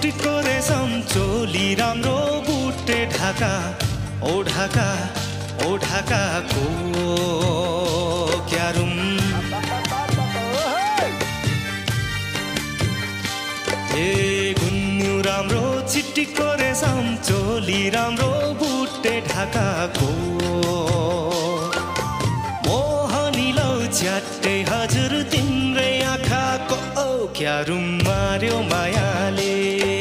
छिटको रेशम चोली राम्रो बुट्टे ढाका ओ ढाका को क्यारुम ए गुन्नु राम्रो छिटको रेशम चोली राम्रो बुट्टे ढाका को मोहनी लौ च्याट्टे हजुर तिम्रै आँखाको ओ क्यारुम मार्यो मायाले